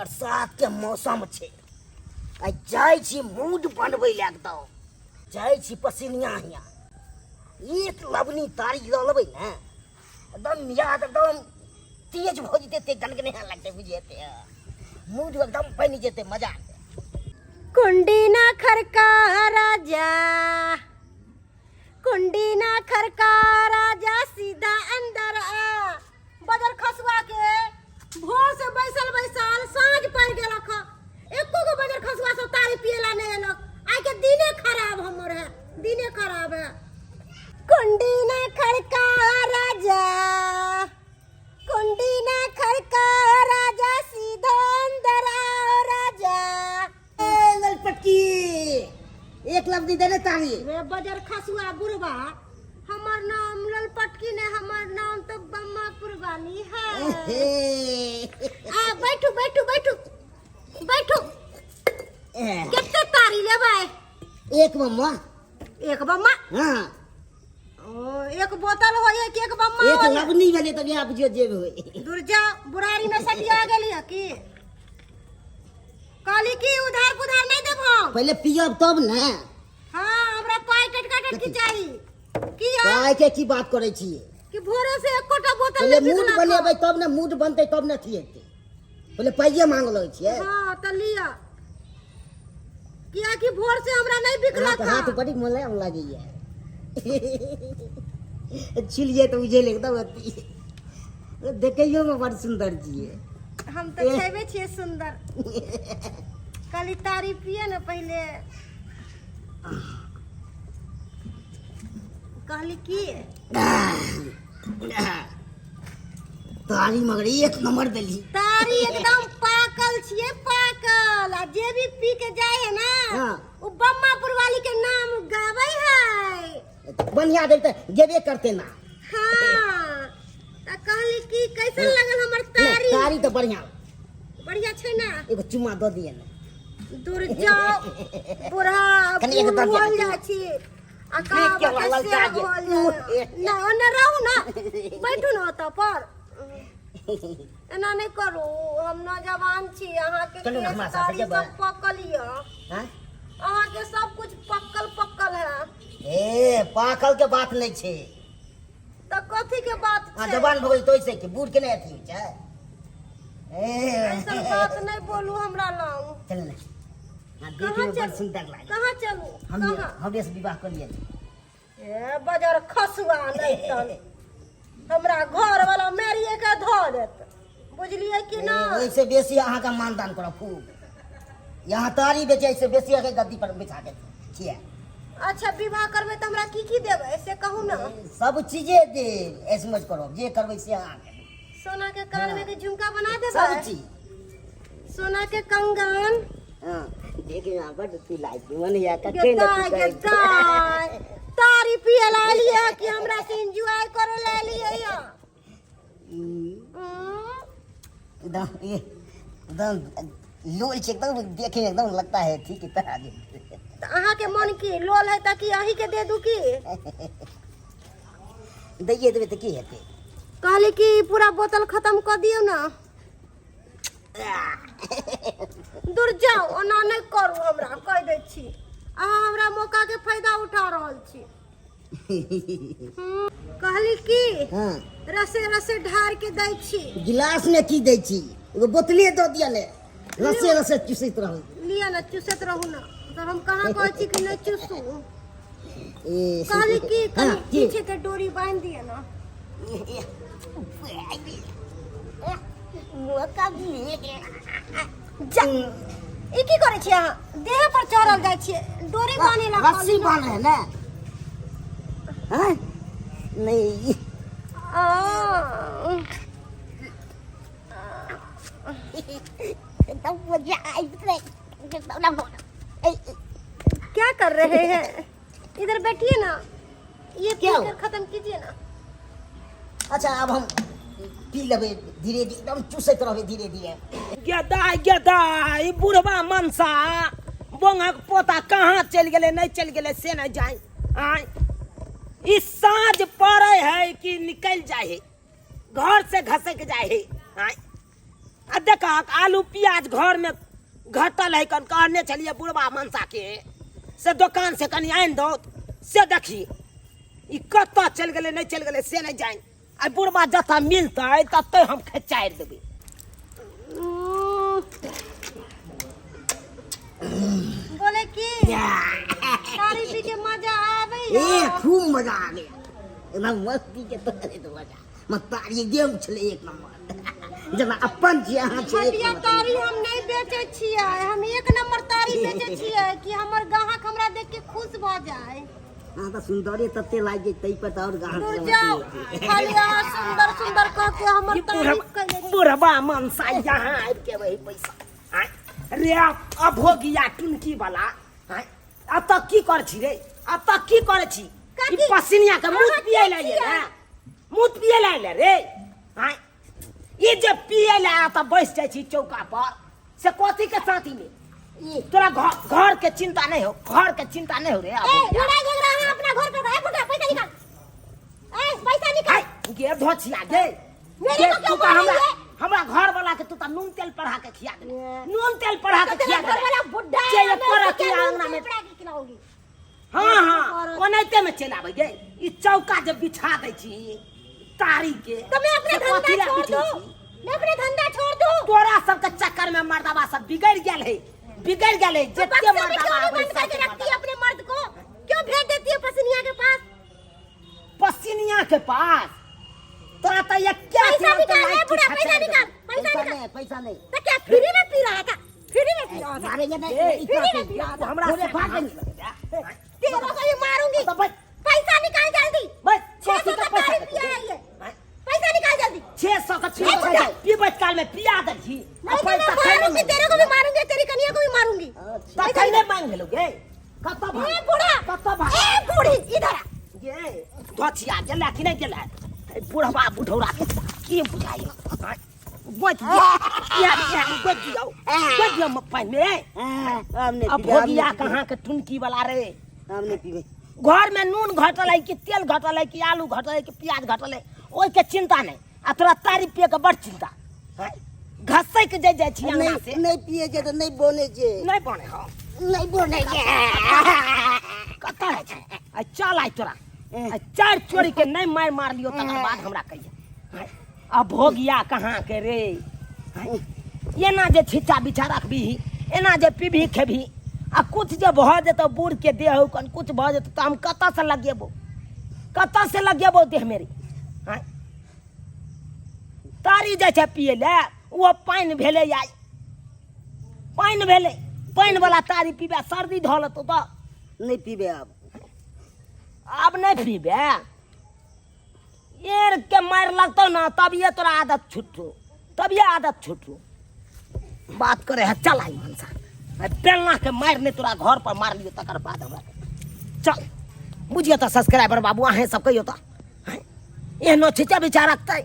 बरसात के मौसम छै आ जाइ छी मूड बनबै लए एकदम जाइ छी पसीनिया हिया एक लवनी तारी लऽ लेबै ने एकदम मिजाज एकदम तेज भऽ जेतै ते गनगने लगतै बुझेतै मूड एकदम बनि जेतै मजा कुंडी ना खरका राजा कुंडी ना खरका राजा सीधा अंदर आ बदर खसुआ के भोर से बैसल बैसल साँझ पड़ गेलक हँ। एको गो बजर खसुआ सब तारी पियला नहीं एलक आइ के दिने खराब हमर है दिने खराब है कुंडी ना खड़का राजा कुंडी ना खड़का राजा सीधा अंदर आओ राजा ए ललपट्टी एक लफ्ज देने तारी रे बजर खसुआ बुढ़वा हमर नाम ललपटकी ने हमर नाम तो बम्मा पुरवाली है आ बैठू बैठू बैठू बैठू कते तारी लेबै एक बम्मा एक बम्मा हाँ ओ एक बोतल होय कि एक बम्मा एक होय लवनी भेलै तब यहाँ बुझियो जेब होय दूर जाओ बुढ़ारी में सटिया गेली है की कहली की उधार पुधार नहीं देबो पहिले पियब तब ने हाँ हमरा पाइ टटका टटकी चाही की है पाइ के की बात करै छियै कि भोरे से एकोटा बोतल पहिले नहीं मूड बिकलक बनेबै तब ने मूड बनतै तब ने अथी हेतै पहिले पाइए मांग लगै छियै हाँ तऽ लिअ कियाकि भोर से हमरा नहीं बिकलक अहाँके हाथ बड़ी मुलायम लागैया छुलियै तऽ बुझेलै एकदम अथी देखैयोमे बड़ सुन्दर छियै हम तऽ छेबे छियै सुन्दर कहली तारी पिए ने पहिले कहली की तारी मगर एक नंबर देली तारी एकदम पाकल छियै पाकल आ जे भी पी के जाय है ना हाँ। उ बम्मापुर वाली के नाम गावे है बढ़िया देल तऽ गेबे करते ना हाँ तऽ कहली की कैसन लगल हमर तारी तारी तऽ बढ़िया बढ़िया छै ना एगो चुम्मा दऽ दिअ ने दूर जाओ बूढ़ा कनी एक बूढ़ दर्जा होल जाइ छी आ देख के कहाँ ललचा से गेल। होल जाइ ना ओने रहू ना बैठू ना ओतऽ पर एना नहि करू हम नौजवान छी अहाँके चलू ने केश हमरा साथे दाढ़ी जेबै। सब पकल यऽ हाँ? अहाँके सब कुछ पक्कल पक्कल है ए पाकल के बात नहि छै तऽ कथी के बात आ छै जवान भऽ गेल तऽ ओहिसँ की बूढ़ के नहि अथी होइ छै ए ऐसन बात नहि बोलू हमरा लग चल ने हाँ कहाँ देखे में बड़ चलू सुंदर लागे कहाँ चलू हम कहाँ हमरे से विवाह कर लिया ए बजर खसुआ नहि तन हमरा घर वाला मारिए के धऽ देत बुझलियै कि ना ओहिसे बेसी अहाँके मानदान करब खूब यहाँ तारी बेचै से बेसी अहाँके गद्दी पर बिछा के छियै अच्छा विवाह करबै तऽ हमरा की की देबै से कहू ने सब चीजे देब ऐश मौज करब जे करबै से अहाँके सोना के कान में के झुमका बना देबै सब चीज सोना के कंगन हाँ देख यहाँ बड पीला मन या कते न गेदाय गेदाय तारी पिए ला एलियै कि हमरा से एंजॉय करे ला एलियै या एकदम ये एकदम लोल छै एकदम देखे में एकदम लगता है ठीक है तरह तऽ अहाँके मन की लोल है तऽ की अहीँके दे दू की दैये देबै तऽ की हेतै कहली कि पूरा बोतल खत्म कऽ दियौ ने दूर जाउ ओना नहि करू हमरा कहि दै छी अहाँ हमरा मौकाके फायदा उठा रहल छी कहली की हाँ रसे रसे ढार के दै छी गिलास में की दै छी एगो बोतले दऽ दिअ ने रसे रसे चुसैत रहू लिअ ने चुसैत रहू ने तऽ हम कहाँ कहै छी कि नहि चुसू ए कहली की हाँ, कनि की? पीछे के डोरी बांधि दिअ ने जा ई की करै छियै अहाँ देह पर चढ़ल जाइ छियै डोरी बान्हे ला रस्सी बान्ह है ने हाँ? नहीं आ, एकदम मजा आई क्या कर रहे हैं इधर बैठिए ना ये क्या पी हुआ? कर खत्म कीजिए ना अच्छा अब हम पी लेबै धीरे धीरे एकदम चूसैत रहबै धीरे धीरे गेदाय गेदाय ई बुढ़बा मनसा बोंगक पोता कहाँ चलि गेलै नहि चलि गेलै से नहि जाय आँय ई साँझ पड़ै है कि निकलि जाइ है घर से घसक जाइ है आँय आ देखक आलू प्याज घर में घटल है कन कहने छलिए बुढ़बा मनसा के से दोकान से कनि आनि दौ से देखी ई कतऽ चलि गेलै नहि चलि गेलै से नहि जानि आ बुढ़बा जतऽ मिलतै ततऽ हम खेचारि देबै। बोले की तारी पी के मजा आवे? ए खूब मजा आ गया, एकदम मस्ती के तो करे तो मजा मत तारी गेम छले एक नंबर, जेना अपन छी अहाँ छी एक घटिया नंबर। तारी हम नहीं बेचे छियै, हम एक नंबर तारी बेचे छियै कि हमर ग्राहक हमरा देख के खुश भ जाए। अहाँ तऽ सुन्दरे तते लागि गेल ताहि पर तऽ आओर ग्राहक दूर सब जाओ, अथी होइ छै। खाली अहाँ सुंदर सुंदर कह के हमर ई तारीफ कैले छी। बुढ़बा मनसा यहाँ आबि के वही पैसा आँय रे अब हो गया टुनकी वाला आँय अब तक की कर छी रे, अब तक की कर छी? काकी, ई पसीनिया के मुँह अहाँ पिए के ला छियै? ने मुँह पिए ला ले रे आँय ई जे पिए ला तऽ बैस जाइ छी चौका पर से कथी के साथी में ई तोरा घर के चिंता नहीं हो, घर के चिंता नहीं हो रे। अब ए हो गया। लड़ाई झगड़ा अहाँ अपना घर पे भाई बुढ़ा पैसा निकाल, ए पैसा निकाल। हाय, गे धोछिया गे। मेरे गे, को क्यों तू तऽ मार हमरा रही है? हमरा घर वाला के तू तऽ नून तेल पढ़ा के खिया देले, नून तेल पढ़ा के तो खिया तेरा घर देले। वाला बुढ़ा जे है, ये मैं करत उसको क्या या नून अंगना तेल में। पढ़ा के खिलाऊंगी? हाँ हाँ ओनाहिते में चलि आबै गे। ई चौका जे बिछा दै छी तारी के तो मैं अपना से धंधा कथी लए छोड़ बिछै दूं? छी? मैं अपना धंधा छोड़ दूं? तोरा सबके चक्कर में मर्दबा सब बिगड़ गेल है, बिगड़ गेल है। तो जते बक्सा में मर्दबा क्यों नहीं आबै बंद करके सबके रखती है मर्दबा। अपने मर्द को? क्यों भेज देती है पसनिया के पास? पसिनिया के पास तोरा तऽ एके पैसा अथी निकाल लाइट रे बुढ़ा, की पैसा खचाइ निकाल, देबै। पैसा पैसा निकाल। नहीं, पैसा नहीं। तो क्या फ्री में पी रहा था? फ्री में पी रहा था। मारेंगे नहीं, ए, इतना फ्री में पी। पी रहा था। हमरा थोड़े से फाड़ कहाँ देंगे। तेरे को ये मारूंगी। तो बस। पैसा निकाल जल्दी। बस, छह कथी सौ के का पैसा तारी देतौ? पिया है ये। आँय? पैसा निकाल जल्दी। 600 का ए, बुढ़ा। पीबैत काल में पिया देलही। नहीं तो मैं पैसा खैने मारूंगी, मांगि तेरे को भी मारूंगी, तेरी कनिया को भी मारूंगी। तऽ खैने मांगि गेलौ गे। कतऽ भाग? ए बूढ़ा, कतऽ भाग? ए बूढ़ी, इधर आ। गे धोछिया गेला कि नहि गेला? ए बुढ़वा बुढ़ौरा के की बुझाइ? आँय, गोति दियौ, इएह इएह गोति दियौ, गोति दियौ पानि मे। हम नहीं अब पीबे, हम भोगिया नहीं पीबे। कहाँ के टुनकी वाला रे? हम नहीं पीबे। घर में नून घटल है कि तेल घटल है कि आलू घटल है कि प्याज घटल है ओहिके चिंता नहीं, आ तोरा तारी पिए के बड़ चिंता। आँय, घसैक जे जाइ छी अंगना नहीं से। नहीं पिए के तो नहीं बोने के। नहीं बने हो, नहीं बोने के। कतऽ है छै? आ चल आइ तोरा आ चारि चोरी के नहीं मारि मार लियो तकर बाद हमरा कहिए। आँय, आ भोगिया कहाँ के रे? आँय, एना जे छिच्चा बिछा रखबही, एना जे पीबही खेबही आ कुछ जे भऽ जेतौ बूढ़ के देह हो कन कुछ भऽ जेतौ तऽ हम कतऽ से लगेबौ, कतऽ से लगेबौ देह मेरी? आँय, तारी जाइ छै पियै लए, ओ पानि भेलै आइ, पानि भेलै, पानि वाला तारी पीबे सर्दी धऽ लेतौ तऽ। नहीं पीबे अब। आब नहीं पीबे? एर के मारि लगतौ ना तभिए तोरा आदत छुटतौ, तभिए आदत छुटतौ। बात करे है चल आई मनसा, आ बेलना के मारि नहि तोरा घर पर मार लियौ तकर बाद हमरा चल। बुझियौ तऽ सब्सक्राइबर बाबू अहें सब कहियौ तऽ एहनो छिचा बिचा रखतै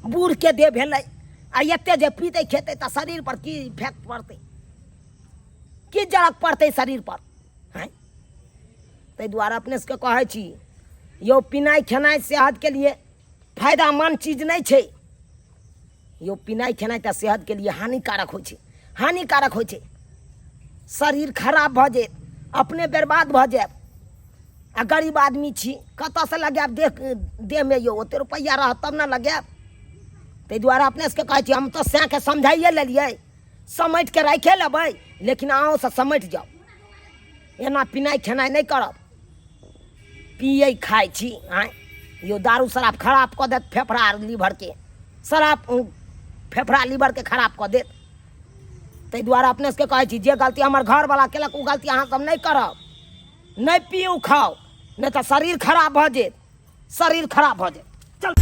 बूढ़ के देह भेलै आ एते जे पीतै खेतै तऽ शरीर पर की इफेक्ट पड़तै, की जड़क पड़तै शरीर पर? आँय, ताहि दुआरे अपने सबके कहै छी यौ पिनाइ खेनाइ सेहत के लिए फायदामंद चीज नहि छै यौ। पिनाइ खेनाइ तऽ सेहत के लिए हानिकारक होइ छै, हानिकारक होइ छै। शरीर खराब भऽ जायत, अपने बर्बाद भऽ जायब। आ गरीब आदमी छी, कतऽसँ लगायब देह देहमे यौ? ओते रुपैआ रहत तब ने लगायब। ताहि दुआरे अपने सबके कहै छी हम तऽ सएहके समझाइए लेलियै, समेट के राखिए लेबै, लेकिन अहूँसँ समेट जाउ। एना पिनाइ खेनाइ नहि करब। पियै खाइ छी आँय यौ, दारू शराब खराब कऽ देत फेफड़ा आर लीवरके, शराब फेफड़ा लीवरके खराब कऽ देत। ताहि दुआरे अपने सबके कहै छी जे गलती हमर घरवला केलक ओ गलती अहाँ सब नहि करब। नहि पियू खाउ, नहि तऽ शरीर खराब भऽ जायत, शरीर खराब भऽ जायत। चल।